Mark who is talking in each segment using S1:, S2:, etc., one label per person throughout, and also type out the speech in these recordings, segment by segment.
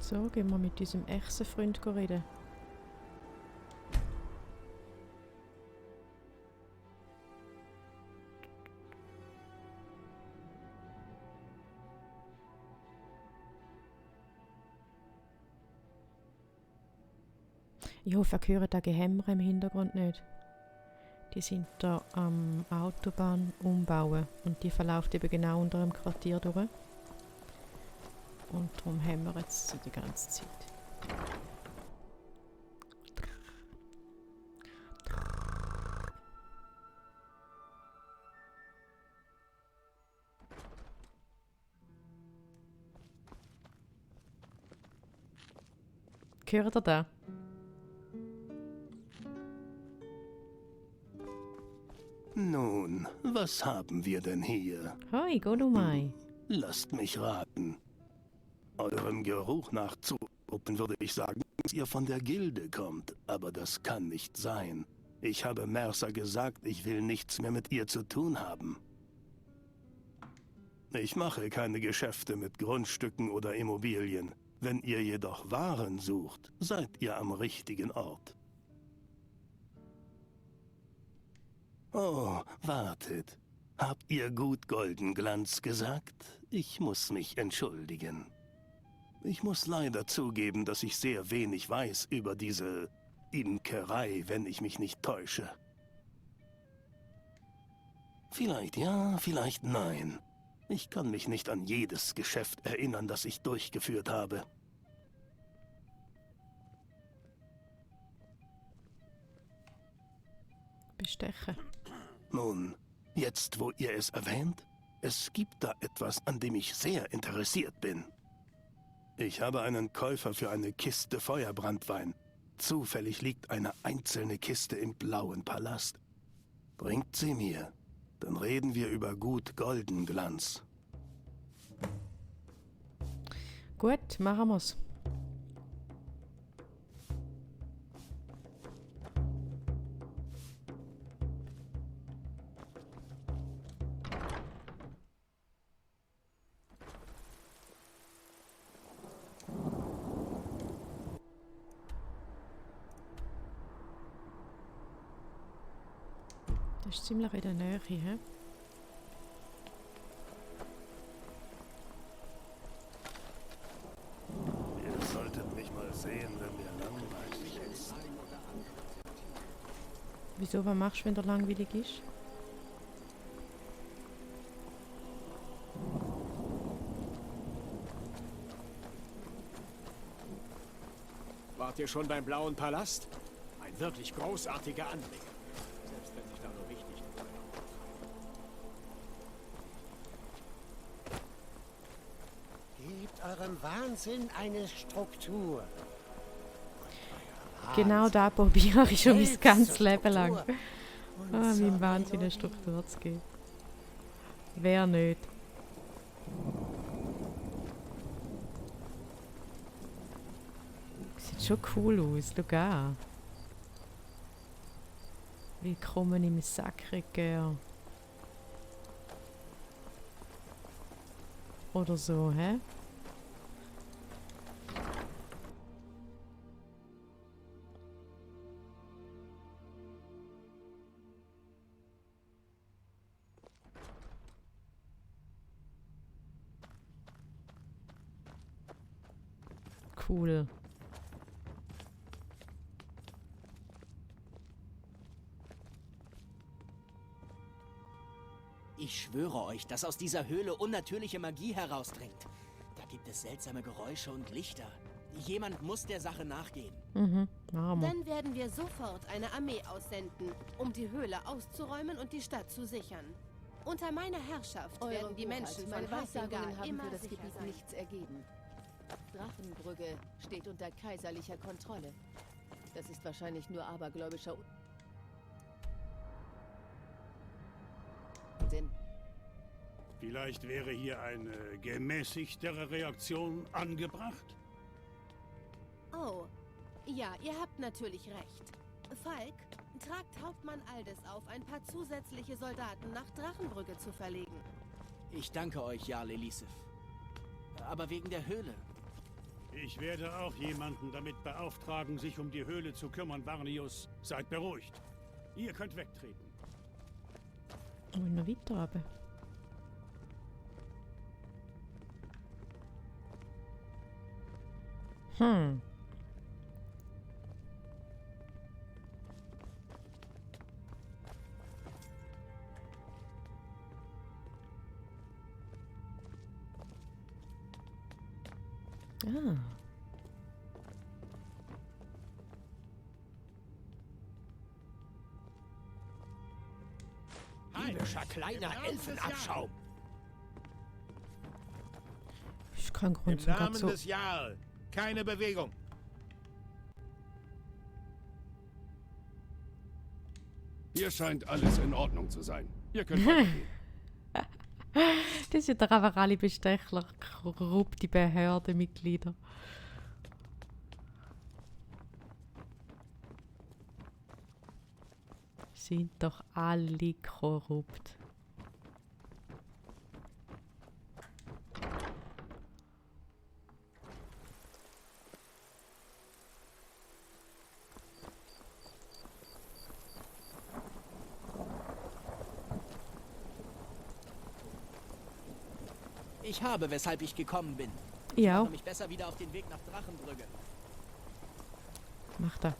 S1: So, gehen wir mit unserem Echsenfreund reden. Ich hoffe, ihr hört den Hämmer im Hintergrund nicht. Die sind da am Autobahn umbauen und die verläuft eben genau unter dem Quartier durch. Und darum hämmert es die ganze Zeit. Hört ihr das?
S2: Nun, was haben wir denn hier?
S1: Hoi, Godumai.
S2: Lasst mich raten. Eurem Geruch nach Zuppen würde ich sagen, dass ihr von der Gilde kommt. Aber das kann nicht sein. Ich habe Mercer gesagt, ich will nichts mehr mit ihr zu tun haben. Ich mache keine Geschäfte mit Grundstücken oder Immobilien. Wenn ihr jedoch Waren sucht, seid ihr am richtigen Ort. Oh, wartet. Habt ihr gut Goldenglanz gesagt? Ich muss mich entschuldigen. Ich muss leider zugeben, dass ich sehr wenig weiß über diese Imkerei, wenn ich mich nicht täusche. Vielleicht ja, vielleicht nein. Ich kann mich nicht an jedes Geschäft erinnern, das ich durchgeführt habe.
S1: Bestechen.
S2: Nun, jetzt wo ihr es erwähnt, es gibt da etwas, an dem ich sehr interessiert bin. Ich habe einen Käufer für eine Kiste Feuerbranntwein. Zufällig liegt eine einzelne Kiste im Blauen Palast. Bringt sie mir, dann reden wir über gut Goldenglanz.
S1: Gut, machen wir's. Das ist ziemlich in der Nähe, hä?
S2: Ihr solltet mich mal sehen, wenn mir langweilig ist.
S1: Wieso, was machst du, wenn der langweilig ist?
S3: Wart ihr schon beim Blauen Palast? Ein wirklich großartiger Anblick. Selbst wenn sich da nur wichtig
S4: Gebt eurem Wahnsinn eine Struktur.
S1: Genau da probiere ich schon mein ganzes Leben lang. Meinem Wahnsinn eine Struktur zu geben. Wer nicht? Sieht schon cool aus, schau an. Willkommen im Sacré-Cœur. Oder so, hä? Cool.
S5: Ich schwöre euch, dass aus dieser Höhle unnatürliche Magie herausdringt. Da gibt es seltsame Geräusche und Lichter. Jemand muss der Sache nachgehen.
S1: Machen wir.
S6: Dann werden wir sofort eine Armee aussenden, um die Höhle auszuräumen und die Stadt zu sichern. Unter meiner Herrschaft werden die Menschen
S7: meine
S6: von
S7: Weissagungen
S6: Hasingar
S7: haben
S6: immer
S7: für das
S6: sicher
S7: Gebiet
S6: sein.
S7: nichts ergeben. Drachenbrügge steht unter kaiserlicher Kontrolle. Das ist wahrscheinlich nur abergläubischer Unsinn.
S8: Vielleicht wäre hier eine gemäßigtere Reaktion angebracht?
S6: Oh, ja, ihr habt natürlich recht. Falk, tragt Hauptmann Aldes auf, ein paar zusätzliche Soldaten nach Drachenbrügge zu verlegen.
S5: Ich danke euch, Jarl Elisif. Aber wegen der Höhle.
S8: Ich werde auch jemanden damit beauftragen, sich um die Höhle zu kümmern, Varnius. Seid beruhigt. Ihr könnt wegtreten.
S1: Und noch weiter runter. Hm. Ah.
S3: Himmlischer kleiner Elfenabschaum.
S1: Ist kein Grund
S9: Im
S1: zum grad
S9: Namen
S1: so.
S9: des Jarl. Keine Bewegung.
S10: Hier scheint alles in Ordnung zu sein. Ihr könnt weitergehen.
S1: Das sind doch einfach alle Bestechler, korrupte Behördenmitglieder. Sind doch alle korrupt.
S5: Ich habe, weshalb ich gekommen bin.
S1: Ja,
S5: Mache mich besser wieder auf den Weg nach Drachenbrügge.
S1: macht er.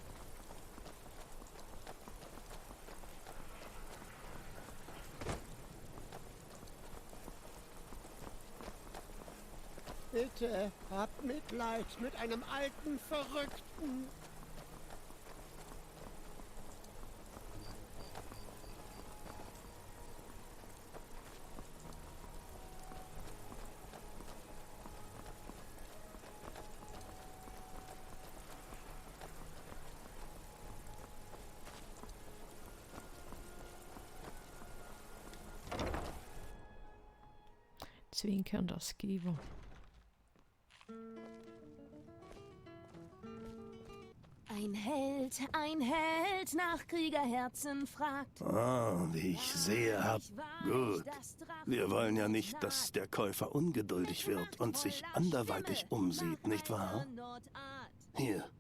S4: Bitte, habt Mitleid mit einem alten Verrückten.
S1: Zwinkernder Skiver.
S7: Ein Held nach Kriegerherzen fragt.
S2: Ah, wie ich sehe, Gut. Wir wollen ja nicht, dass der Käufer ungeduldig wird und sich anderweitig umsieht, nicht wahr? Hier,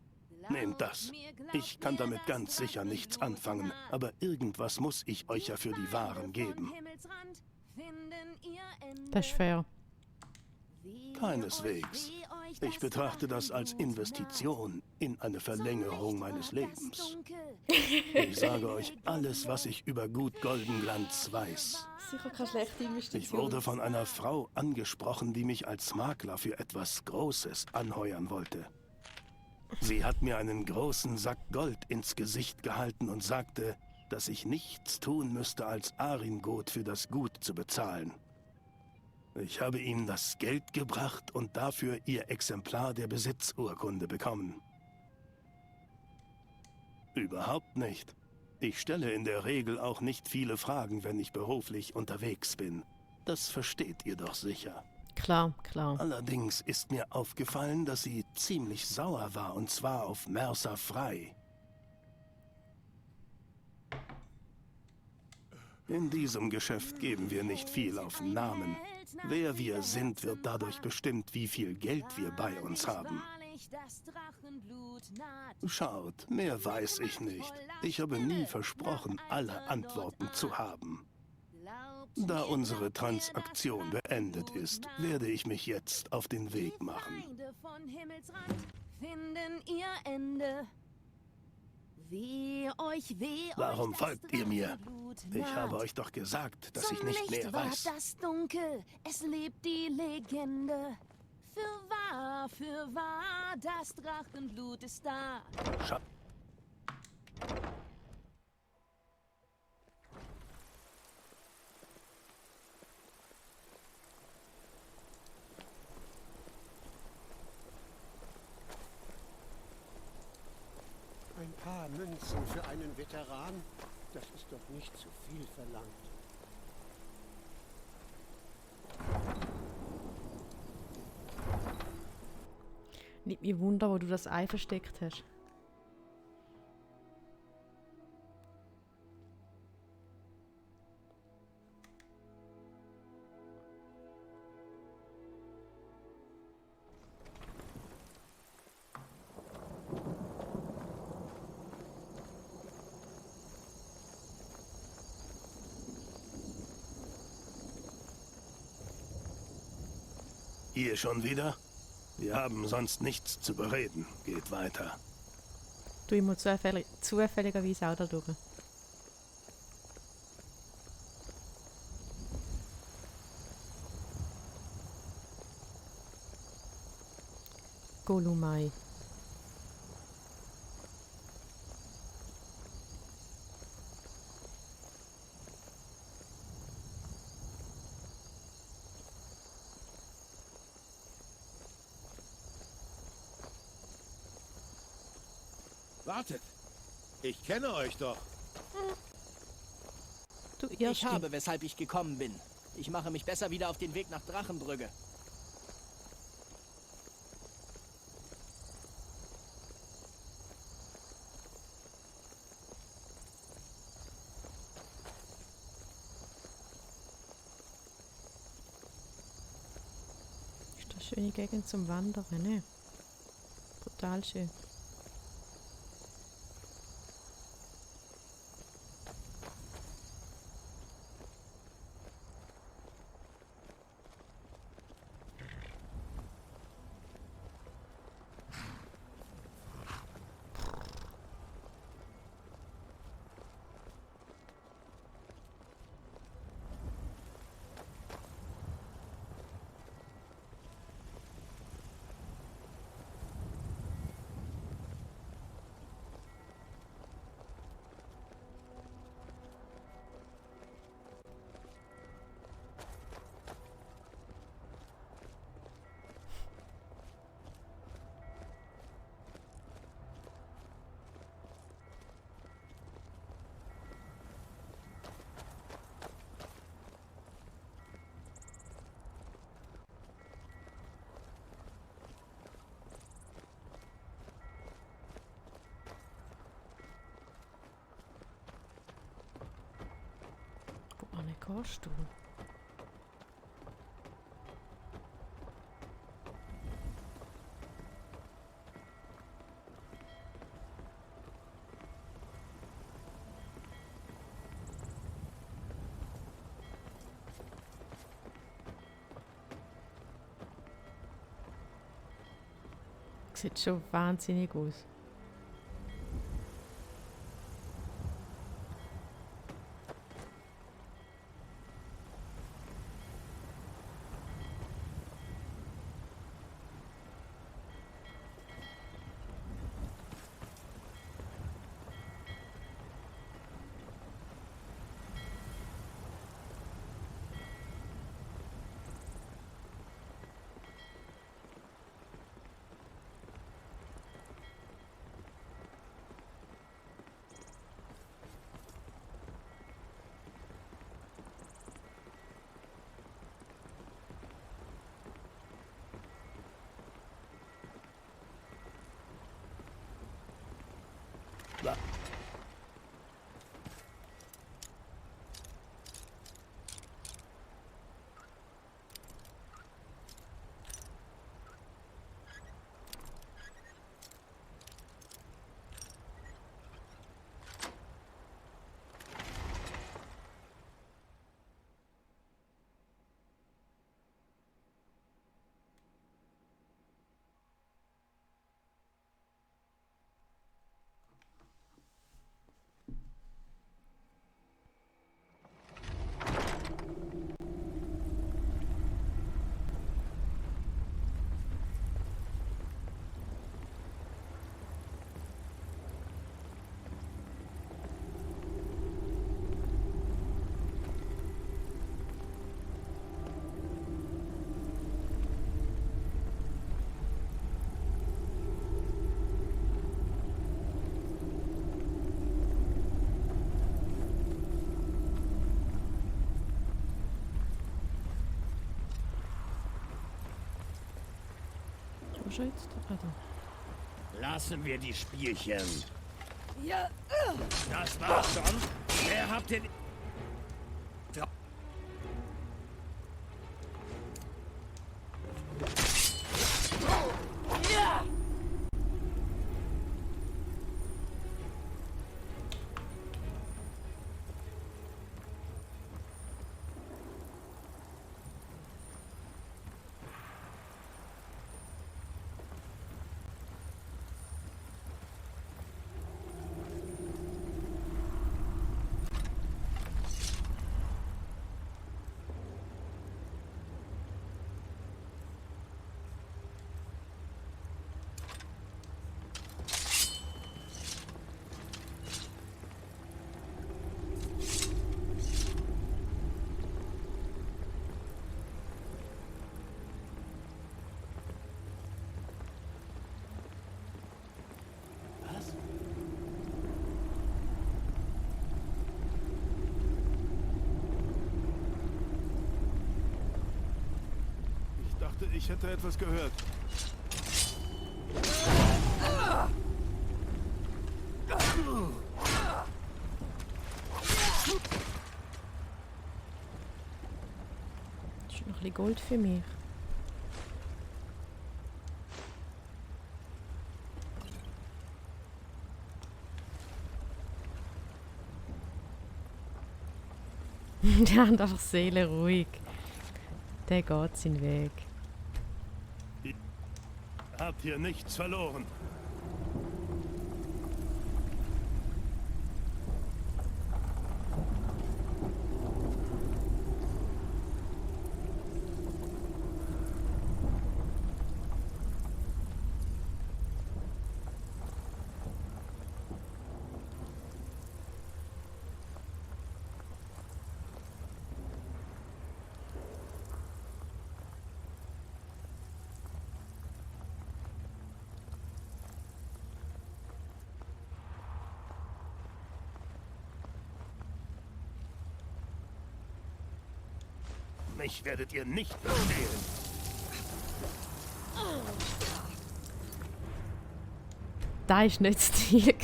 S2: nehmt das. Ich kann damit ganz sicher nichts anfangen, aber irgendwas muss ich euch ja für die Waren geben.
S1: Das ist fair.
S2: Keineswegs. Ich betrachte das als Investition in eine Verlängerung meines Lebens. Ich sage euch alles, was ich über Gut Goldenglanz weiß.
S1: Sicher keine schlechte
S2: Ich
S1: Investition.
S2: wurde von einer Frau angesprochen, die mich als Makler für etwas Großes anheuern wollte. Sie hat mir einen großen Sack Gold ins Gesicht gehalten und sagte, dass ich nichts tun müsste, als Aringot für das Gut zu bezahlen. Ich habe ihm das Geld gebracht und dafür ihr Exemplar der Besitzurkunde bekommen. Überhaupt nicht. Ich stelle in der Regel auch nicht viele Fragen, wenn ich beruflich unterwegs bin. Das versteht ihr doch sicher.
S1: Klar, klar.
S2: Allerdings ist mir aufgefallen, dass sie ziemlich sauer war, und zwar auf Mercer Frey. In diesem Geschäft geben wir nicht viel auf Namen. Wer wir sind, wird dadurch bestimmt, wie viel Geld wir bei uns haben. Schaut, mehr weiß ich nicht. Ich habe nie versprochen, alle Antworten zu haben. Da unsere Transaktion beendet ist, werde ich mich jetzt auf den Weg machen. Warum folgt ihr mir? Ich habe euch doch gesagt, dass ich nicht mehr weiß.
S7: Das Dunkel, es lebt die Legende. Für wahr, das Drachenblut ist da.
S2: Scha
S4: Ein paar Münzen für einen Veteran? Das ist doch nicht zu viel verlangt.
S1: Nicht mir Wunder, wo du das Ei versteckt hast.
S2: Ihr schon wieder? Wir haben sonst nichts zu bereden. Geht weiter.
S1: Du, ich muss zufälligerweise auch da durch. Golumai.
S9: Wartet! Ich kenne euch doch.
S1: Du irrst
S5: Ich habe, weshalb ich gekommen bin. Ich mache mich besser wieder auf den Weg nach Drachenbrügge.
S1: Ist das schöne Gegend zum Wandern, ne? Total schön. Wo gehst du? Sieht schon wahnsinnig aus. Jetzt, also.
S9: Lassen wir die Spielchen.
S7: Ja.
S9: Das war's schon. Wer habt den...
S2: dachte, ich hätte etwas gehört.
S1: Das ist noch ein bisschen Gold für mich. Der hat einfach Seele ruhig. Der geht seinen Weg.
S2: Ihr habt hier nichts verloren. Mich werdet ihr nicht verstehen.
S1: Das war nicht das Ziel.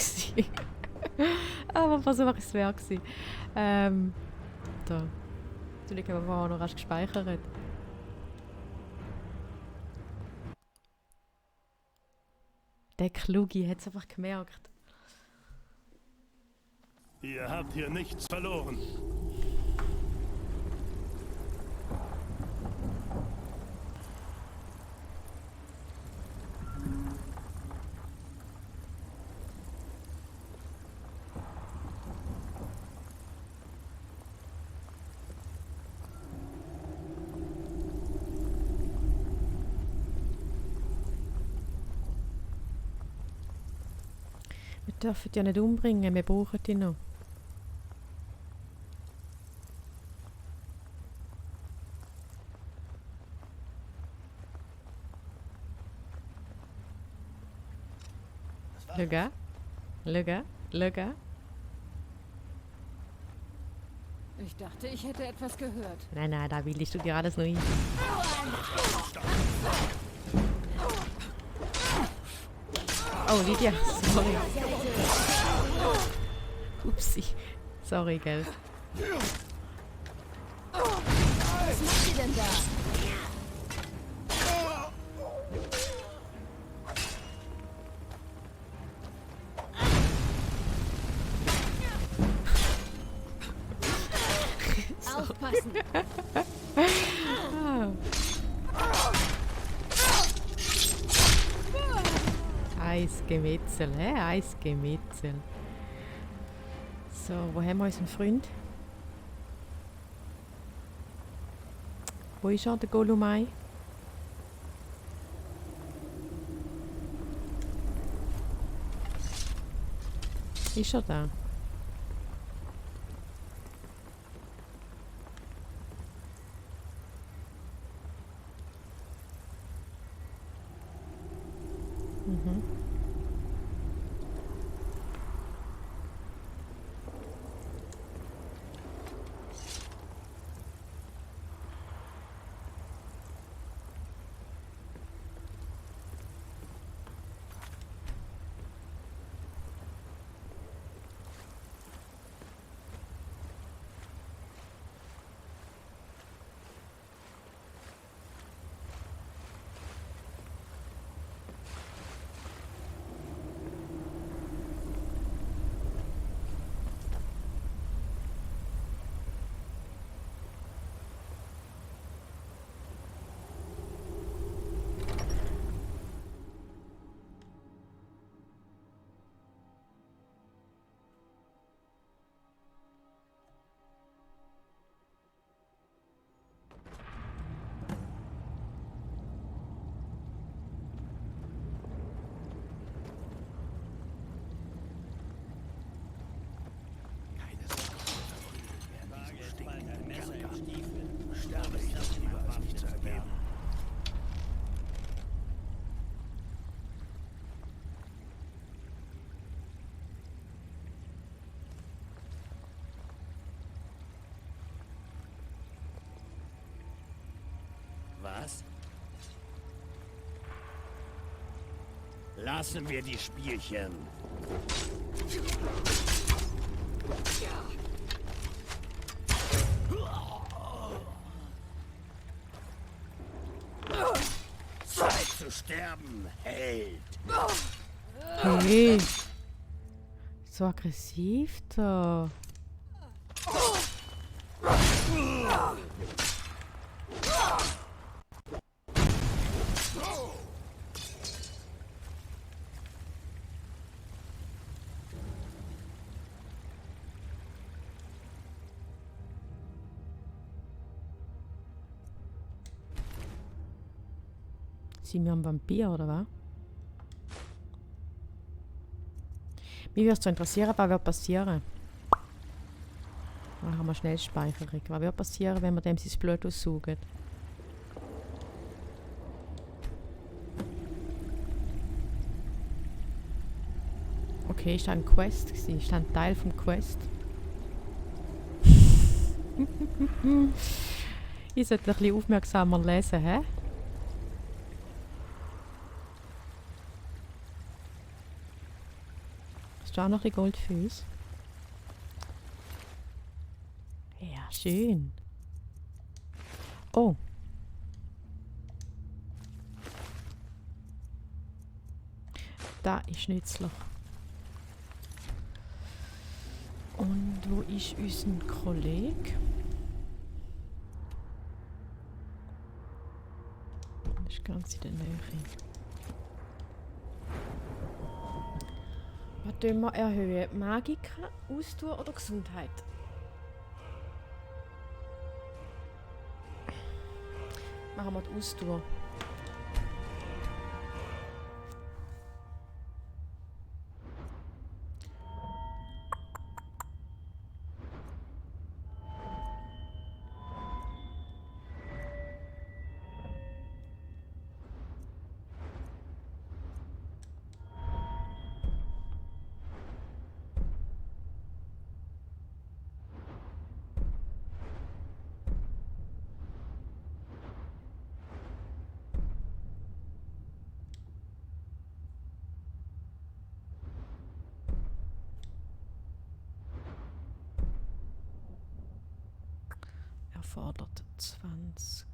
S1: Aber versuche ich es wäre gewesen. Da. Natürlich haben wir vorher noch rasch gespeichert. Der Klugi hat es einfach gemerkt.
S2: Ihr habt hier nichts verloren.
S1: Wir dürfen die ja nicht umbringen, wir brauchen die noch. Schau. Schau.
S7: Ich dachte, ich hätte etwas gehört.
S1: Nein, da bildest du dir alles noch ein. Oh, Lydia, sorry. Upsi. Sorry, gell.
S7: Was macht sie denn da? Aufpassen!
S1: Eisgemetzel, hä? Eisgemetzel. So, wo haben wir unseren Freund? Wo ist er, der Golumai? Ist er da? Mhm.
S2: Sterbe ich doch lieber, als mich zu ergeben.
S9: Was? Lassen wir die Spielchen. Zeit zu sterben, Held.
S1: Hey. So aggressiv da. Sind wir ein Vampir, oder was? Mich würde es so interessieren, was wird passieren. Machen wir schnell Speicherung. Was wird passieren, wenn wir dem sein Blut aussaugen? Okay, ist das ein Quest gewesen? Ist das ein Teil vom Quest? Ich sollte ein bisschen aufmerksamer lesen, hä? Ist da auch noch ein Goldfüß? Ja, schön. Oh. Da ist nützlich. Und wo ist unser Kollege? Das ist ganz in der Nähe. Was tun wir erhöhen? Magika, Ausdauer oder Gesundheit? Machen wir die Ausdauer. Erfordert 20.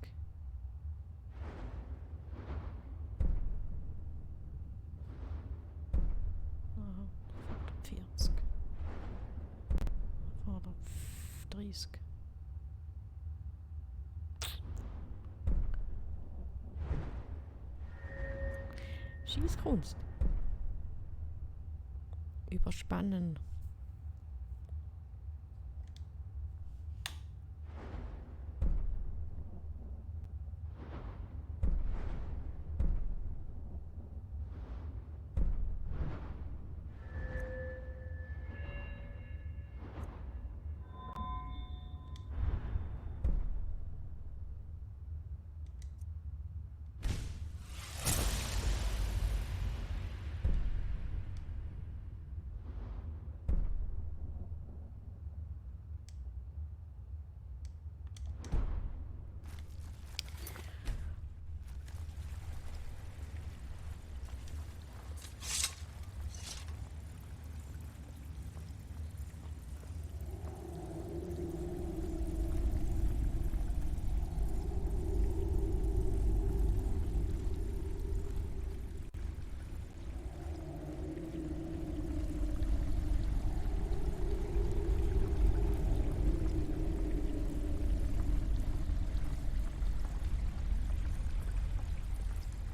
S1: Aha, erfordert 40. Erfordert 30. Schießkunst. Überspannen.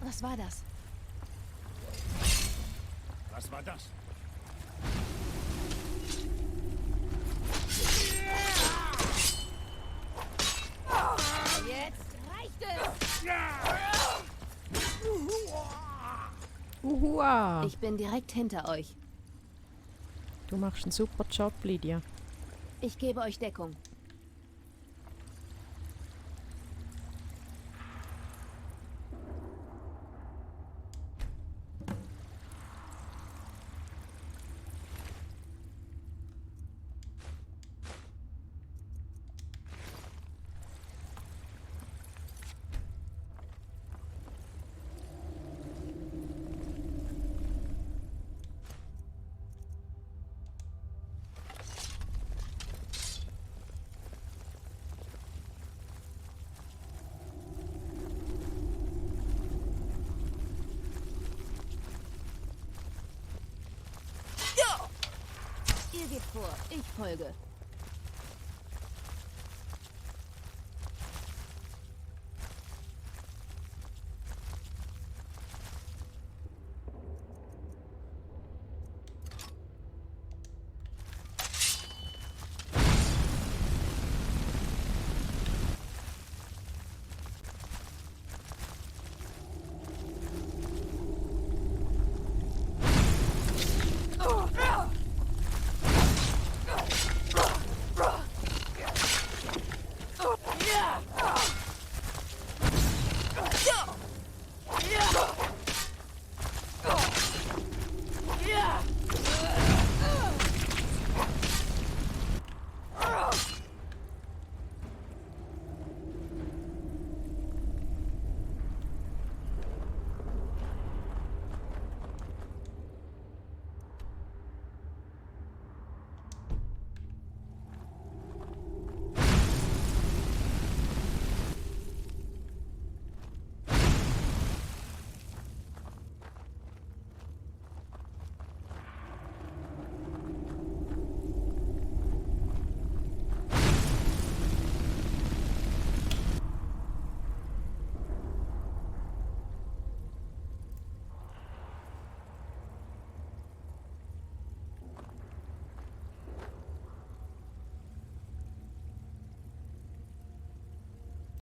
S7: Was war das?
S8: Was war das?
S7: Jetzt reicht es!
S1: Uhua!
S7: Ich bin direkt hinter euch.
S1: Du machst einen super Job, Lydia.
S7: Ich gebe euch Deckung. Ihr geht vor, ich folge.